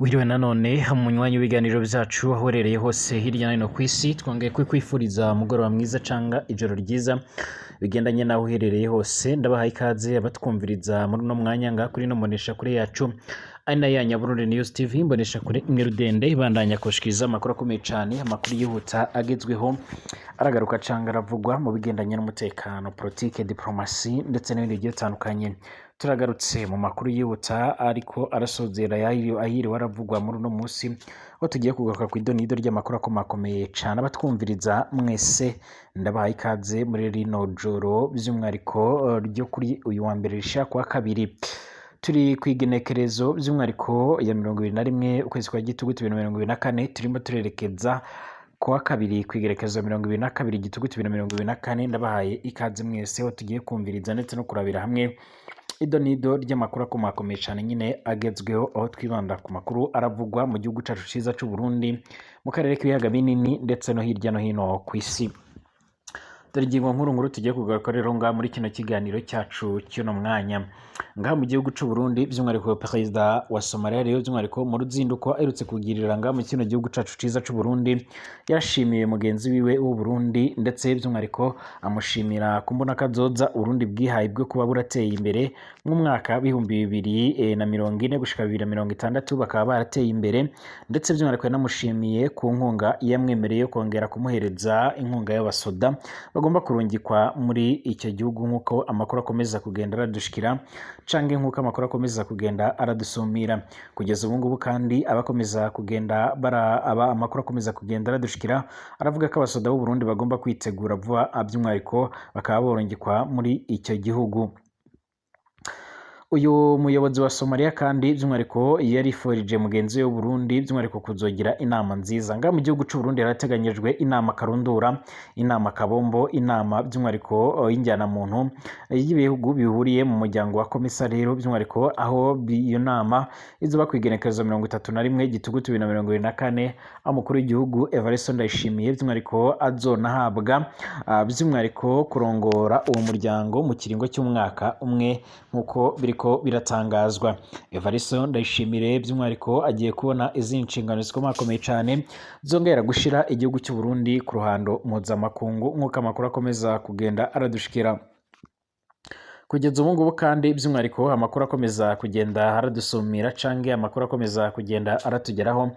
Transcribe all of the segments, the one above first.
Wiriwe nanone umunywanyi w'ibiganiro byacu aho uherereye hose hirya no hino ku isi, twongeye kwifuriza umugoroba mwiza canga ijoro ryiza bigendanye n'aho uherereye hose. Ndabahaye ikaze abatwumviriza muri uno mwanya ngaha kuri ino mbonesha kure yacu, ari nayo ya Nyaburundi News TV, imbonesha kure imwe rudende ibandanya kushikiriza amakuru akomeye cane, amakuru yihuta agezweho, aragaruka canga aravugwa mu bigendanye n'umutekano, politike, diplomasi ndetse n'ibindi bigiye bitandukanye. Turagarutse mu makuru yihuta ariko arasozera ayiriwe aravugwa muri uno musi, aho tugiye kugaruka ku idonido ry'amakuru akomakomeye cane. Abatwumviriza mwese ndabahaye ikaze muri rino joro, by'umwihariko ryo kuri uyu wa mbere rishira kuwa kabiri. Turi ku igenekerezo by'umwihariko ya 21 ukwezi kwa Gitugutu 2024, turimo turerekeza kuwa kabiri ku igerekezo 22 Gitugutu 2024. Ndabahaye ikaze mwese aho tugiye kumviriza ndetse no kurabira hamwe idonido ry'amakuru akomakomeye cane nyine agezweho, aho twibanda ku makuru aravugwa mu gihugu cacu ciza c'u Burundi, mu karere k'ibiyaga binini ndetse no hirya no hino ku isi. Dore ingingo nkuru nkuru tugiye kugaruka rero ngaha muri kino kiganiro cyacu cy'uno mwanya. Ngaha mu gihugu c'u Burundi, by'umwihariko perezida wa Somalia rero, by'umwihariko mu ruzinduko aherutse kugirira ngaha mu kino gihugu cacu ciza c'u Burundi, yarashimiye mugenzi wiwe w'u Burundi, ndetse by'umwihariko amushimira ku mbona kazoza Uburundi bwihaye bwo kuba burateye imbere mu mwaka 2040 gushika 2060, bakaba barateye imbere. Ndetse by'umwihariko yanamushimiye ku nkunga yamwemereye kongera kumuhereza inkunga y'abasoda bagomba kurungikwa muri icyo gihugu, nk'uko amakuru akomeza kugenda aradushikira canke nk'uko amakuru akomeza kugenda aradusumira kugeza ubu ngubu. Kandi abakomeza kugenda bara aba amakuru akomeza kugenda aradushikira aravuga ko abasoda b'u Burundi bagomba kwitegura vuba, by'umwihariko bakaba borungikwa muri icyo gihugu. Uyu muyobozi wa Somalia kandi by'umwihariko yarifurije mugenzi we w'Uburundi by'umwihariko kuzogira inama nziza. Ngaha mu gihugu c'u Burundi harateganyijwe inama karundura, inama kabombo, inama by'umwihariko y'injyanamuntu y'ibihugu bihuriye mu muryango wa COMESA rero, by'umwihariko aho iyo nama izoba ku igenekerezo 31 Gitugutu 2024, aho umukuru w'igihugu Evariste Ndayishimiye by'umwihariko azonahabwa by'umwihariko kurongora uwo muryango mu kiringo cy'umwaka umwe, nk'uko biriko biratangazwa. Evariste Ndayishimiye by'umwihariko agiye kubona izindi nshingano zikomakomeye cane zongera gushira igihugu cy'u Burundi ku ruhando mpuzamakungu, nk'uko amakuru akomeza kugenda aradushikira kugeza ubu ngubu. Kandi by'umwihariko amakuru akomeza kugenda aradusumira canke amakuru akomeza kugenda aratugeraho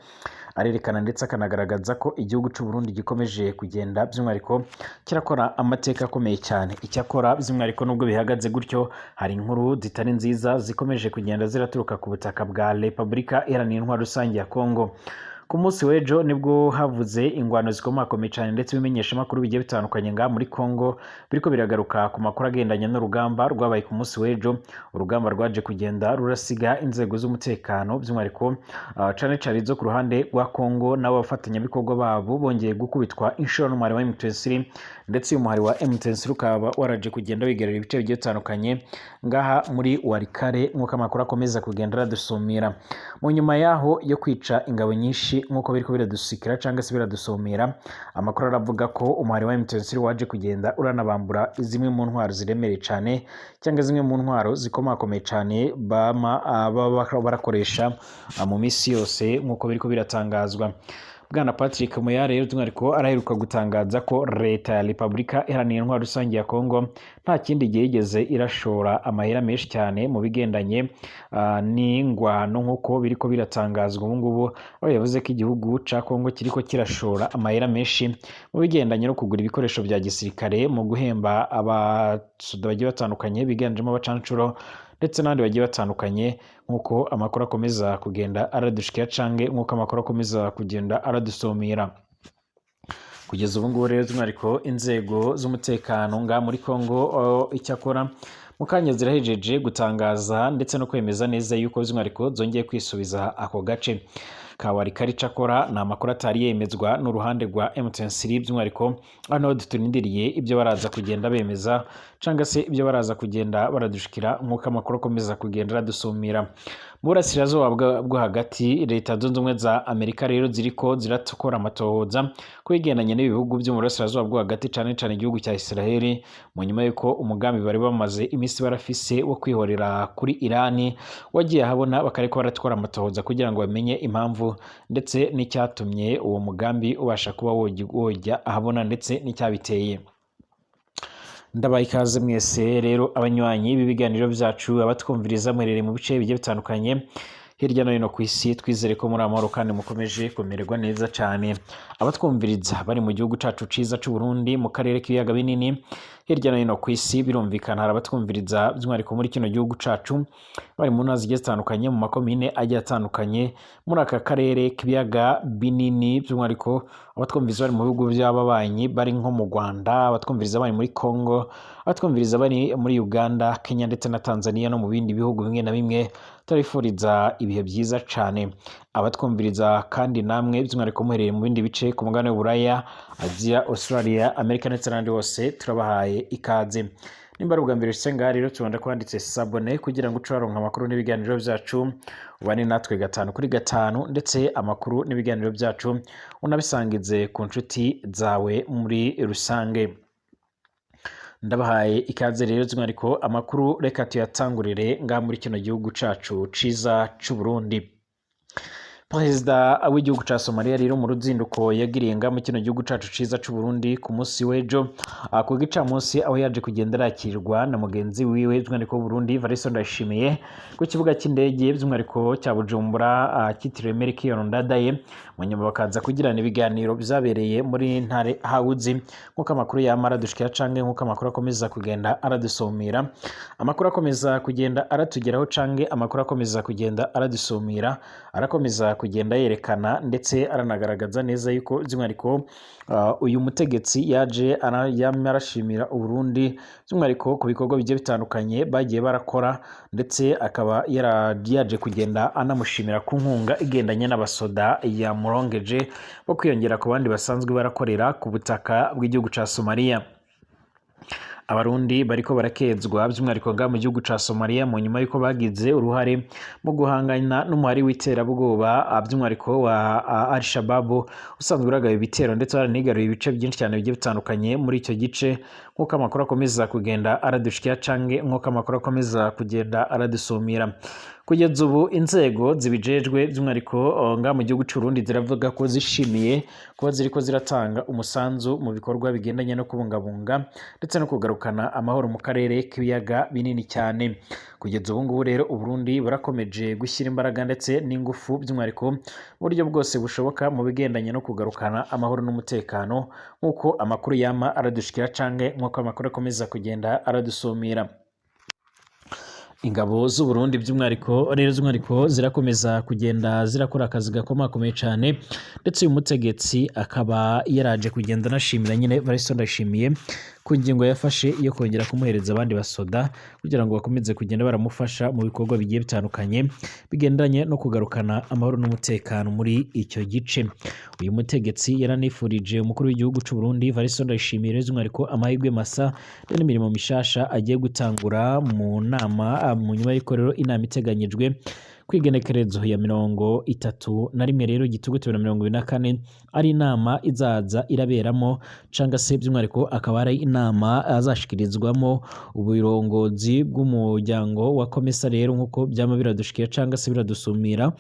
arerekana ndetse akanagaragaza ko igihugu c'u Burundi gikomeje kugenda by'umwihariko kirakora amateka akomeye cyane. Icyakora by'umwihariko nubwo bihagaze gutyo, hari inkuru zitari nziza zikomeje kugenda ziraturuka ku butaka bwa Repubulika Iharanira Intwaro Rusange ya Kongo. Ku munsi w'ejo nibwo havuze ingwano zikomakomeye cyane, ndetse ibimenyeshamakuru bigiye bitandukanye ngaha muri Kongo biriko biragaruka ku makuru agendanye n'urugamba rwabaye ku munsi w'ejo, urugamba rwaje kugenda rurasiga inzego z'umutekano by'umwihariko cane cane zo ku ruhande rwa Kongo n'abo bafatanyabikorwa babo bongeye gukubitwa inshuro n'umuhari wa M23, ndetse uyu muhari wa M23 ukaba waraje kugenda wigarurira ibice bigiye bitandukanye ngaha muri Walikale, nk'uko amakuru akomeza kugenda aradusumira. Mu nyuma yaho yo kwica ingabo nyinshi, nk'uko biriko biradusikira cyangwa se biradusumira, amakuru aravuga ko umuhari wa M23 waje kugenda uranabambura zimwe mu ntwaro ziremereye cyane cyangwa zimwe mu ntwaro zikomakomeye cyane bama baba barakoresha mu minsi yose, nk'uko biriko biratangazwa. Bwana Patrick Muyaya rero by'umwihariko araheruka gutangaza ko leta ya Repubulika Iharanira Intwaro Rusange ya Kongo nta kindi gihe yigeze irashora amahera menshi cyane mu bigendanye n'ingwano, nk'uko biriko biratangazwa ubu ngubu, aho yavuze ko igihugu ca Kongo kiriko kirashora amahera menshi mu bigendanye no kugura ibikoresho bya gisirikare, mu guhemba abasoda bagiye batandukanye biganjemo abacancuro ndetse n'abandi bagiye batandukanye, nk'uko amakuru akomeza kugenda aradushikira canke nk'uko amakuru akomeza kugenda aradusumira kugeza ubu ngubu. Rero by'umwihariko inzego z'umutekano ngaha muri Kongo icyakora mu kanya zirahejeje gutangaza ndetse no kwemeza neza yuko by'umwihariko zongeye kwisubiza ako gace ka Walikale. Cakora ni amakuru atari yemezwa n'uruhande rwa M23, by'umwihariko hano turindiriye ibyo baraza kugenda bemeza cyangwa se ibyo baraza kugenda baradushikira, nk'uko amakuru akomeza kugenda aradusumira. Mu burasirazuba bwo hagati, Leta Zunze Ubumwe za Amerika rero ziriko zirakora amatohoza ku bigendanye n'ibihugu vyo mu burasirazuba bwo hagati, cane cane igihugu cya Israeli, mu nyuma y'uko umugambi bari bamaze imisi barafise wo kwihorera kuri Irani wagiye ahabona, bakariko baratwara amatohoza kugira ngo bamenye impamvu ndetse n'icyatumye uwo mugambi ubasha kuba wojya ahabona ndetse n'icyabiteye. Ndabaha ikaze mwese rero abanywanyi b'ibiganiro byacu, abatwumviriza mwerere mu bice bigiye bitandukanye hirya no hino ku isi. Twizere ko muri amahoro kandi mukomeje kumererwa neza cyane. Abatwumviriza bari mu gihugu cacu ciza c'u Burundi, mu karere k'ibiyaga binini, hirya no hino ku isi, birumvikana hari abatwumviriza by'umwihariko muri kino gihugu cacu bari mu ntara zigiye zitandukanye, mu makomine agiye atandukanye muri aka karere k'ibiyaga binini, by'umwihariko abatwumviriza bari mu bihugu by'ababanyi, bari nko mu Rwanda, abatwumviriza bari muri Congo, abatwumviriza bari muri Uganda, Kenya ndetse na Tanzania no mu bindi bihugu bimwe na bimwe, turabifuriza ibihe byiza cyane. Abatwumviriza kandi namwe by'umwihariko muherereye mu bindi bice ku mugabane w'Uburaya, Aziya, Australia, Amerika ndetse n'ahandi hose, turabahaye ikaze. Nimba ari ubwa mbere ushitse ngaha rero, tubanda kwanditse s'abonner kugira ngo uce waronka amakuru n'ibiganiro byacu, ubane natwe gatanu kuri gatanu, ndetse amakuru n'ibiganiro byacu unabisangize ku nshuti zawe muri rusange. Ndabahaye ikaze rero by'umwihariko. Amakuru reka tuyatangurire ngaha muri kino gihugu cacu ciza c'u Burundi. Perezida w'igihugu ca Somalia rero, mu ruzinduko yagiriye ngaha mu kino gihugu cacu ciza c'u Burundi ku munsi w'ejo ku gicamunsi, aho yaje kugenda arakirwa na mugenzi wiwe by'umwihariko w'u Burundi Evariste Ndayishimiye ku kibuga cy'indege by'umwihariko cya Bujumbura cyitiriwe Melchior Ndadaye, mu nyuma bakaza kugirana ibiganiro byabereye muri Ntare House, nk'uko amakuru yama aradushikira canke nk'uko amakuru akomeza kugenda aradusumira. Amakuru akomeza kugenda aratugeraho canke amakuru akomeza kugenda aradusumira arakomeza kugenda yerekana ndetse aranagaragaza neza yuko by'umwihariko uyu mutegetsi yaje yamye arashimira Uburundi by'umwihariko ku bikorwa bigiye bitandukanye bagiye barakora, ndetse akaba yaje kugenda anamushimira ku nkunga igendanye n'abasoda yamurongeje bo kwiyongera ku bandi basanzwe barakorera ku butaka bw'igihugu ca Somalia. Abarundi bariko barakezwa by'umwihariko ngaha mu gihugu ca Somalia mu nyuma y'uko bagize uruhare mu guhangana n'umuhari w'iterabwoba by'umwihariko wa Al Shabaab usanzwe uragaba ibitero ndetse waranigaruye ibice byinshi cyane bigiye bitandukanye muri icyo gice, nk'uko amakuru akomeza kugenda aradushikira canke nk'uko amakuru akomeza kugenda aradusumira. Kugeza ubu inzego zibijejwe by'umwihariko ngaha mu gihugu c'u Burundi ziravuga ko zishimiye kuba ziriko ziratanga umusanzu mu bikorwa bigendanye no kubungabunga ndetse no kugarukana amahoro mu karere k'ibiyaga binini cyane. Kugeza ubu ngubu rero Uburundi burakomeje gushyira imbaraga ndetse n'ingufu by'umwihariko mu buryo bwose bushoboka mu bigendanye no kugarukana amahoro n'umutekano, nk'uko amakuru yama aradushikira canke nk'uko amakuru akomeza kugenda aradusumira. Ingabo z'u Burundi by'umwihariko rero by'umwihariko zirakomeza kugenda zirakora akazi gakomakomeye cyane, ndetse uyu mutegetsi akaba yaraje kugenda anashimira nyine Evariste Ndayishimiye ku ngingo yafashe yo kongera kumuhereza abandi basoda kugira ngo bakomeze kugenda baramufasha mu bikorwa bigiye bitandukanye bigendanye no kugarukana amahoro n'umutekano muri icyo gice. Uyu mutegetsi yaranifurije umukuru w'igihugu c'u Burundi Evariste Ndayishimiye rero by'umwihariko amahirwe masa n'imirimo mishasha agiye gutangura mu nama, mu nyuma y'uko rero inama iteganyijwe kwigenekerezo ya 31 rero Gitugutu 2024, ari inama izaza iraberamo canga se by'umwihariko akaba ari inama azashikirizwamo uburongozi bw'umuryango wa COMESA rero, nk'uko byama biradushikira canga se biradusumira.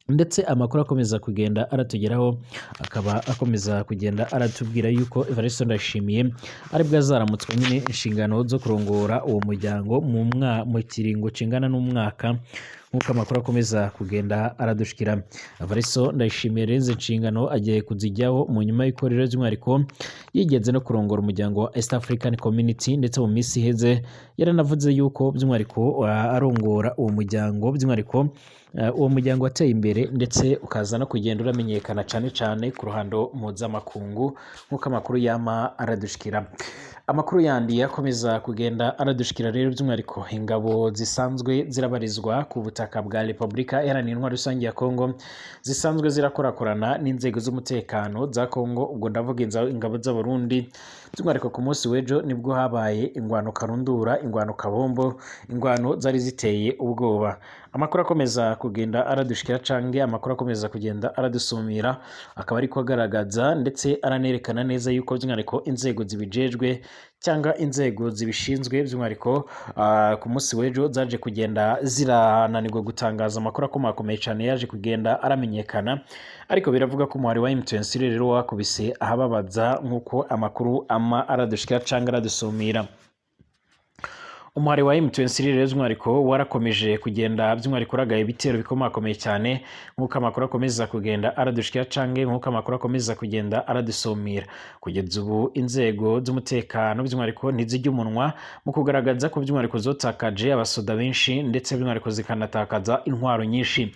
Ndetse amakuru akomeza kugenda aratugeraho akaba akomeza kugenda aratubwira yuko Evariste Ndayishimiye aribwo azaramutswa nyine inshingano zo kurongora uwo muryango mu kiringo kingana n'umwaka, nk'uko amakuru akomeza kugenda aradushikira. Evariste Ndayishimiye rero izi nshingano agiye kuzijyaho mu nyuma y'uko rero by'umwihariko yigeze no kurongora umuryango wa East African Community, ndetse mu minsi iheze yaranavuze yuko by'umwihariko arongora uwo muryango, by'umwihariko uwo muryango wateye imbere ndetse ukaza no kugenda uramenyekana cyane cyane ku ruhando mpuzamakungu, nk'uko amakuru yama aradushikira. Amakuru yandi yakomeza kugenda aradushikira rero by'umwihariko, ingabo zisanzwe zirabarizwa ku butaka bwa Repubulika Iharanira Intwaro Rusange ya Kongo zisanzwe zirakorakorana n'inzego z'umutekano za Kongo, ubwo ndavuga ingabo z'Abarundi, by'umwihariko ku munsi w'ejo nibwo habaye ingwano karundura, ingwano kabombo, ingwano zari ziteye ubwoba. Amakuru akomeza kugenda aradushikira canke amakuru akomeza kugenda aradusumira akaba ariko agaragaza ndetse aranerekana neza yuko by'umwihariko inzego zibijejwe cyangwa inzego zibishinzwe by'umwihariko ku munsi w'ejo zaje kugenda zirananirwa gutangaza amakuru akomakomeye cyane yaje kugenda aramenyekana, ariko biravuga ko umuhari wa M23 rero wakubise ahababaza nk'uko amakuru ama aradushikira canke aradusumira. Umuhari wa M23 rero by'umwihariko warakomeje kugenda by'umwihariko uragaye ibitero bikomakomeye cyane nk'uko amakuru akomeza kugenda aradushikira canke nk'uko amakuru akomeza kugenda aradusumira. Kugeza ubu inzego z'umutekano by'umwihariko ntizijya umunwa mu kugaragaza ko by'umwihariko zotakaje abasoda benshi ndetse by'umwihariko zikanatakaza intwaro nyinshi.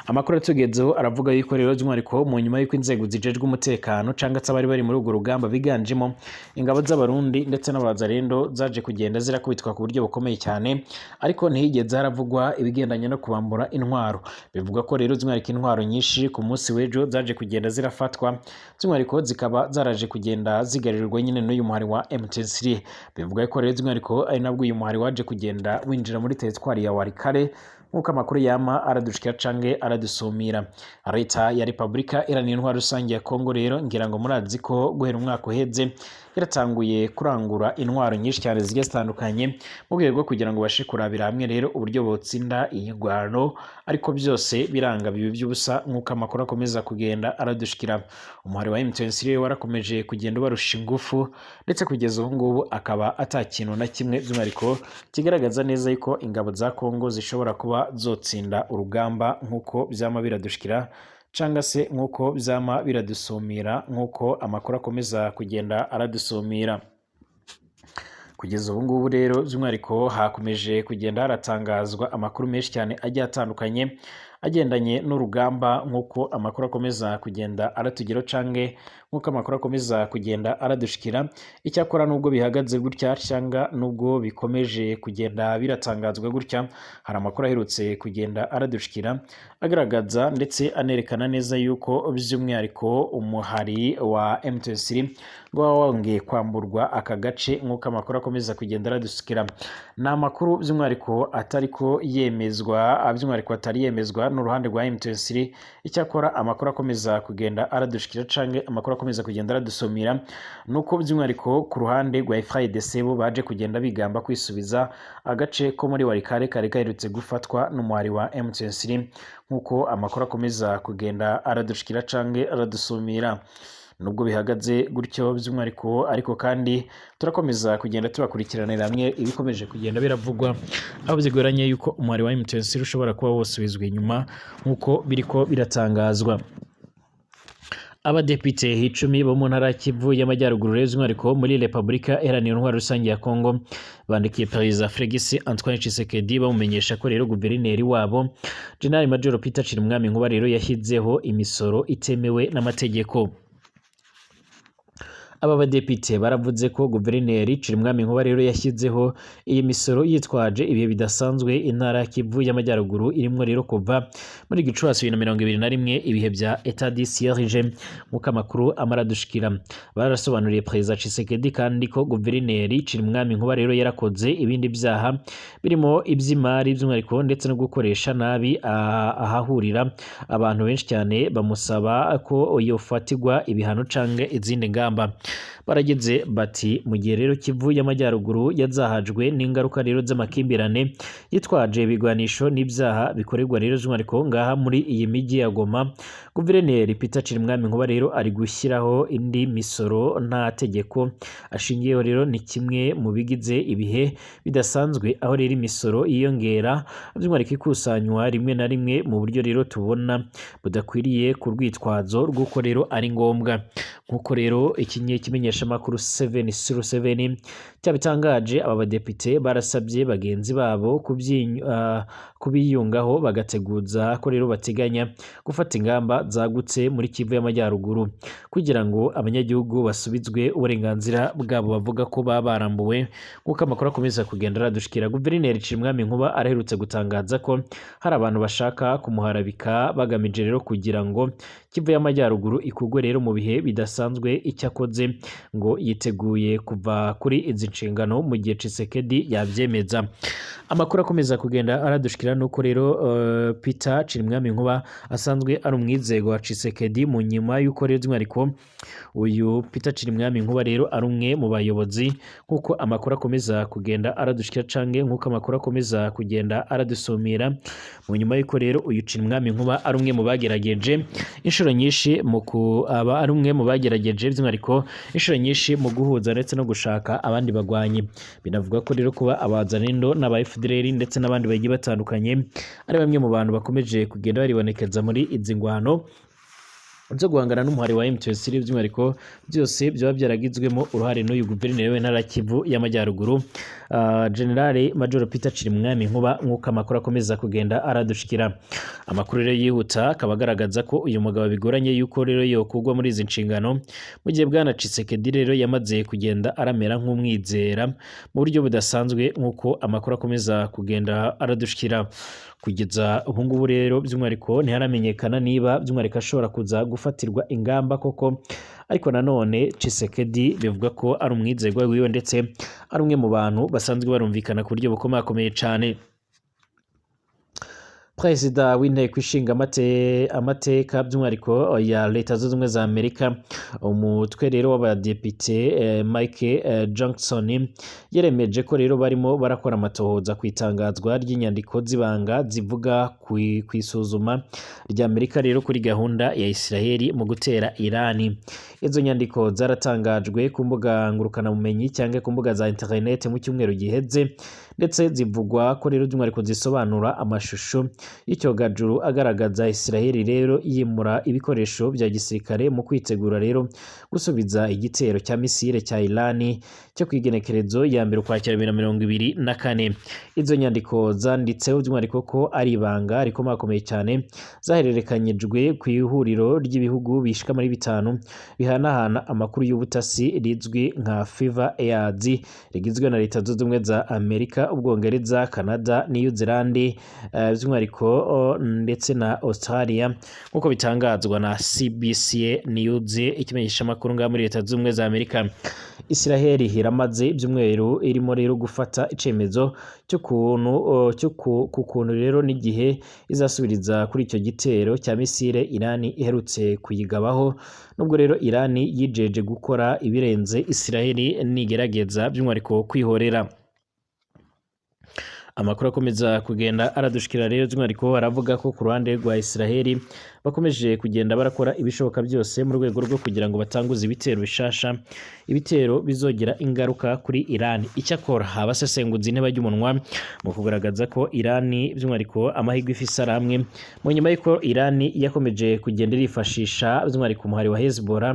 Amakuru atugezeho aravuga yuko rero by'umwihariko mu nyuma y'uko inzego zijejwe umutekano cyangwa se abari bari muri urwo rugamba biganjemo ingabo z'Abarundi ndetse n'Abazarendo zaje kugenda zirakubitwa ku buryo bukomeye cyane, ariko ntihigeze haravugwa ibigendanye no kubambura intwaro. Bivugwa ko rero by'umwihariko intwaro nyinshi ku munsi w'ejo zaje kugenda zirafatwa, by'umwihariko zikaba zaraje kugenda zigarurirwa nyine n'uyu muhari wa M23. Bivugwa ko rero by'umwihariko ari nabwo uyu muhari waje kugenda winjira muri teritwari ya Walikale nk'uko amakuru yama aradushikira canke aradusumira. Leta ya Repubulika Iharanira Intwaro Rusange ya Kongo rero ngira ngo murazi ko guhera umwaka uheze yaratanguye kurangura intwaro nyinshi cyane zigiye zitandukanye mu rwego rwo kugira ngo bashe kurabira hamwe rero uburyo botsinda iyi ngwano, ariko byose biranga bibi by'ubusa nk'uko amakuru akomeza kugenda aradushikira. Umuhari wa M23 rero warakomeje kugenda ubarusha ingufu ndetse kugeza ubu ngubu akaba atakintu na kimwe by'umwihariko kigaragaza neza yuko ingabo za Kongo zishobora kuba zotsinda urugamba nk'uko byama biradushikira cyangwa se nk'uko byama biradusumira nk'uko amakuru akomeza kugenda aradusumira. Kugeza ubu ngubu rero by'umwihariko hakomeje kugenda haratangazwa amakuru menshi cyane agiye atandukanye agendanye n'urugamba nk'uko amakuru akomeza kugenda aratugeraho canke nk'uko amakuru akomeza kugenda aradushikira. Icyakora nubwo bihagaze gutya cyangwa nubwo bikomeje kugenda biratangazwa gutya, hari amakuru aherutse kugenda aradushikira agaragaza ndetse anerekana neza yuko by'umwihariko umuhari wa M23 ngo waba wongeye kwamburwa aka gace nk'uko amakuru akomeza kugenda aradushikira. Ni amakuru by'umwihariko atariko yemezwa, by'umwihariko atari yemezwa n'uruhande rwa M23. Icyakora amakuru akomeza kugenda aradushikira canke amakuru akomeza kugenda aradusomira nuko by'umwihariko ku ruhande rwa FARDC bo baje kugenda bigamba kwisubiza agace ko muri Walikale kari gaherutse gufatwa n'umuhari wa M23 nk'uko amakuru akomeza kugenda aradushikira canke aradusumira. Nubwo bihagaze gutyo by'umwihariko ariko kandi turakomeza kugenda tubakurikiranira hamwe ibikomeje kugenda biravugwa, aho bigoranye yuko umuhari wa M23 ushobora kuba wosubizwa inyuma nk'uko biriko biratangazwa. Abadepite 10 bo mu ntara ya Kivu y'Amajyaruguru rero by'umwihariko muri Repubulika Iharanira Intwaro Rusange ya Kongo bandikiye Perezida Felix Antoine Tshisekedi bamumenyesha ko rero guverineri wabo General Major Peter Cirimwami Nkuba rero yashyizeho imisoro itemewe n'amategeko. Aba badepite baravuze ko guverineri Cirimwami Nkuba rero yashyizeho iyi misoro yitwaje ibihe bidasanzwe intara ya Kivu y'Amajyaruguru irimo rero kuva muri Gicurasi 2021 ibihe bya Etat de siège nk'uko amakuru amaradushikira. Barasobanuriye Perezida Tshisekedi kandi ko guverineri Cirimwami Nkuba rero yarakoze ibindi byaha birimo iby'imari by'umwihariko ndetse no gukoresha nabi ahahurira abantu benshi cyane, bamusaba ko yofatirwa ibihano canke izindi ngamba. Barageze bati mu gihe rero Kivu y'Amajyaruguru yazahajwe n'ingaruka rero z'amakimbirane yitwaje ibigwanisho n'ibyaha bikorerwa rero by'umwihariko ngaha muri iyi mijyi ya Goma, guverineri Peter Cirimwami Nkuba rero ari gushyiraho indi misoro nta tegeko ashingiyeho rero ni kimwe mu bigize ibihe bidasanzwe, aho rero imisoro yiyongera by'umwihariko ikusanywa rimwe na rimwe mu buryo rero tubona budakwiriye ku rwitwazo rw'uko rero ari ngombwa. Nk'uko rero iki kimenyeshamakuru 707 cyabitangaje, aba badepite barasabye bagenzi babo kubiyungaho bagateguza ko rero bateganya gufata ingamba zagutse muri Kivu y'Amajyaruguru kugira ngo abanyagihugu basubizwe uburenganzira bwabo bavuga ko baba barambuwe. Nk'uko amakuru akomeza kugenda aradushikira, guverineri Cirimwami Nkuba araherutse gutangaza ko hari abantu bashaka kumuharabika bagamije rero kugira ngo Kivu y'Amajyaruguru ikugwe rero mu bihe bidasanzwe. Icyakoze ngo yiteguye kuva kuri izi nshingano mu gihe Tshisekedi yavyemeza. Amakuru akomeza kugenda aradushikira nuko rero Peter Cirimwami Nkuba asanzwe ari umwizego wa Tshisekedi, mu nyuma yuko rero by'umwihariko uyu Peter Cirimwami Nkuba rero ari umwe mu bayobozi, nk'uko amakuru akomeza kugenda aradushikira canke nk'uko amakuru akomeza kugenda aradusumira, mu nyuma yuko rero uyu Cirimwami Nkuba ari umwe mu bagerageje inshuro nyinshi mu aba ari umwe mu bagerageje by'umwihariko inshuro nyinshi mu guhuza ndetse no gushaka abandi bagwanyi. Binavuga ko rero kuba abazanindo n'aba FDLR ndetse n'abandi bagiye batandukanye ari bamwe mu bantu bakomeje kugenda baribonekeza muri izi ngwano zo guhangana n'umuhari wa M23, by'umwihariko byose byaba byaragizwemo uruhare n'uyu guverineri w'intara Kivu y'Amajyaruguru, General Major Peter Cirimwami Nkuba, nk'uko amakuru akomeza kugenda aradushikira. Amakuru rero yihuta akaba agaragaza ko uyu mugabo bigoranye yuko rero yokugwa muri izi nshingano, mu gihe bwana Tshisekedi rero yamaze kugenda aramera nk'umwizera mu buryo budasanzwe, nk'uko amakuru akomeza kugenda aradushikira. Kugeza ubu ngubu rero by'umwihariko ntiharamenyekana niba by'umwihariko ashobora kuza gufatirwa ingamba koko, ariko nanone Tshisekedi bivuga ko ari umwizerwa wiwe ndetse ari umwe mu bantu basanzwe barumvikana ku buryo bukomakomeye cane. Perezida w'inteko ishinga amateka by'umwihariko ya Leta Zunze Ubumwe za Amerika, umutwe rero w'abadepite, Mike Johnson, yeremeje ko rero barimo barakora amatohoza ku itangazwa ry'inyandiko z'ibanga zivuga ku isuzuma rya Amerika rero kuri gahunda ya Israel mu gutera Irani. Izo nyandiko zaratangajwe ku mbuga ngurukanabumenyi cyangwa ku mbuga za internet mu cyumweru giheze, ndetse zivugwa ko rero by'umwihariko zisobanura amashusho y'icyogajuru agaragaza Israel rero yimura ibikoresho bya gisirikare mu kwitegura rero gusubiza igitero cya misile cya Irani cyo kwigenekerezo ya 1 Ukwakira 2024. Izo nyandiko zanditseho by'umwihariko ko ari ibanga rikomakomeye cyane, zahererekanyijwe ku ihuriro ry'ibihugu bishika muri 5 bihanahana amakuru y'ubutasi rizwi nka Five Eyes, rigizwe na Leta Zunze Ubumwe za Amerika, Ubwongereza, Canada, New Zealand, by'umwihariko ndetse na Australia, nk'uko bitangazwa na CBC News, ikimenyeshamakuru ngaha muri Leta Zunze Ubumwe za Amerika. Israel iramaze ibyumweru irimo rero gufata icemezo cyo kuntu rero n'igihe izasubiriza kuri icyo gitero cya misile Irani iherutse kuyigabaho, nubwo rero Irani yijeje gukora ibirenze Israel nigerageza by'umwihariko kwihorera. Amakuru akomeza kugenda aradushikira rero by'umwihariko aravuga ko ku ruhande rwa Israel bakomeje kugenda barakora ibishoboka byose mu rwego rwo kugira ngo batanguze ibitero bishasha, ibitero bizogira ingaruka kuri Iran. Icyakora abasesenguzi ntibajya umunwa mu kugaragaza ko Iran by'umwihariko amahirwe ifise ari amwe, mu nyuma y'uko Iran yakomeje kugenda irifashisha by'umwihariko umuhari wa Hezbollah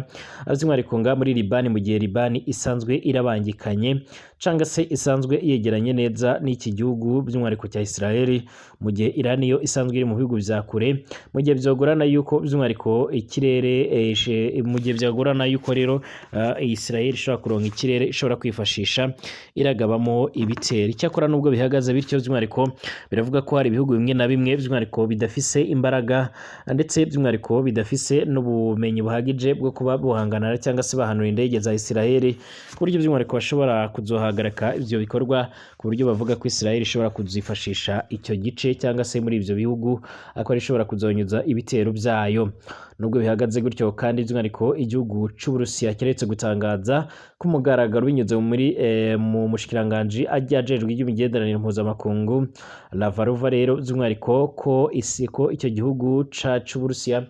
by'umwihariko nga muri Libani, mu gihe Libani isanzwe irabangikanye canga se isanzwe yegeranye neza n'iki gihugu by'umwihariko cya Israel, mu gihe Iran yo isanzwe iri mu bihugu vya kure, mu gihe byogorana yuko by'umwihariko ikirere, mu gihe byagorana yuko rero Israel ishobora kuronka ikirere ishobora kwifashisha iragabamo ibitero. Icyakora nubwo bihagaze bityo, by'umwihariko biravuga ko hari ibihugu bimwe na bimwe by'umwihariko bidafise imbaraga ndetse by'umwihariko bidafise n'ubumenyi buhagije bwo kuba buhangana cyangwa se bahanura indege za Israel, ku buryo by'umwihariko bashobora kuzohagarika ivyo bikorwa, ku buryo bavuga ko Israel ishobora kuzifashisha icyo gice cyangwa se muri ivyo bihugu akaba ishobora kuzonyuza ibitero byayo. Nubwo bihagaze gutyo kandi by'umwihariko igihugu c'Uburusiya keretse gutangaza ku mugaragaro binyuze muri mu mushikiranganji ajejwe iby'imigenderanire mpuzamakungu Lavrov rero by'umwihariko ko isi ko icyo gihugu c'Uburusiya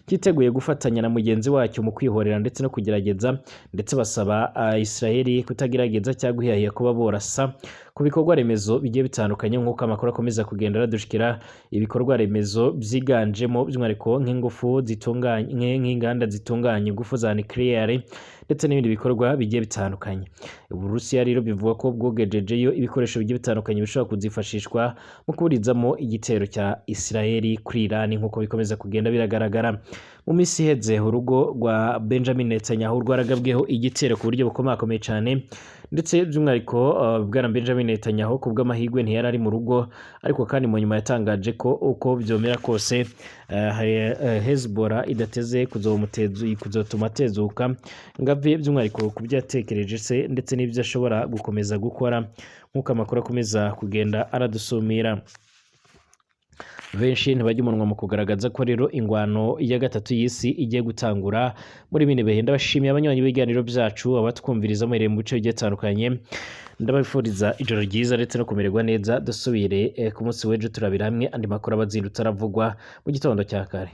cyiteguye gufatanya na mugenzi wacyo mu kwihorera ndetse no kugerageza, ndetse basaba Israel kutagerageza cyangwa guhiyahiya kuba borasa ku bikorwa remezo bigiye bitandukanye, nk'uko amakuru akomeza kugenda aradushikira. Ibikorwa remezo byiganjemo by'umwihariko nk'ingufu zitunganye, nk'inganda zitunganya ingufu za nucleaire ndetse n'ibindi bikorwa bigiye bitandukanye. Uburusiya rero bivuga ko bwogejejeyo ibikoresho bigiye bitandukanye bishobora kuzifashishwa mu kuburizamo igitero cya Israel kuri Iran, nk'uko bikomeza kugenda biragaragara. Mu minsi iheze urugo rwa Benjamin Netanyahu rwaragabweho igitero ku buryo bukomakomeye cyane, ndetse by'umwihariko bwana Benjamin Netanyahu ku bw'amahirwe ntiyari ari mu rugo, ariko kandi mu nyuma yatangaje ko uko byomera kose Hezbollah idateze kuzotuma atezuka ngo ave by'umwihariko ku byo yatekereje se ndetse n'ibyo ashobora gukomeza gukora, nk'uko amakuru akomeza kugenda aradusumira. Benshi ntibajya umunwa mu kugaragaza ko rero ingwano ya gatatu y'isi igiye gutangura muri bino bihe. Ndabashimiye abanywanyi b'ibiganiro byacu, abatwumviriza muhereye mu bice bigiye bitandukanye. Ndabifuriza ijoro ryiza ndetse no kumererwa neza. Dusubire ku munsi w'ejo turabira hamwe andi makuru aba azindutse aravugwa mu gitondo cya kare.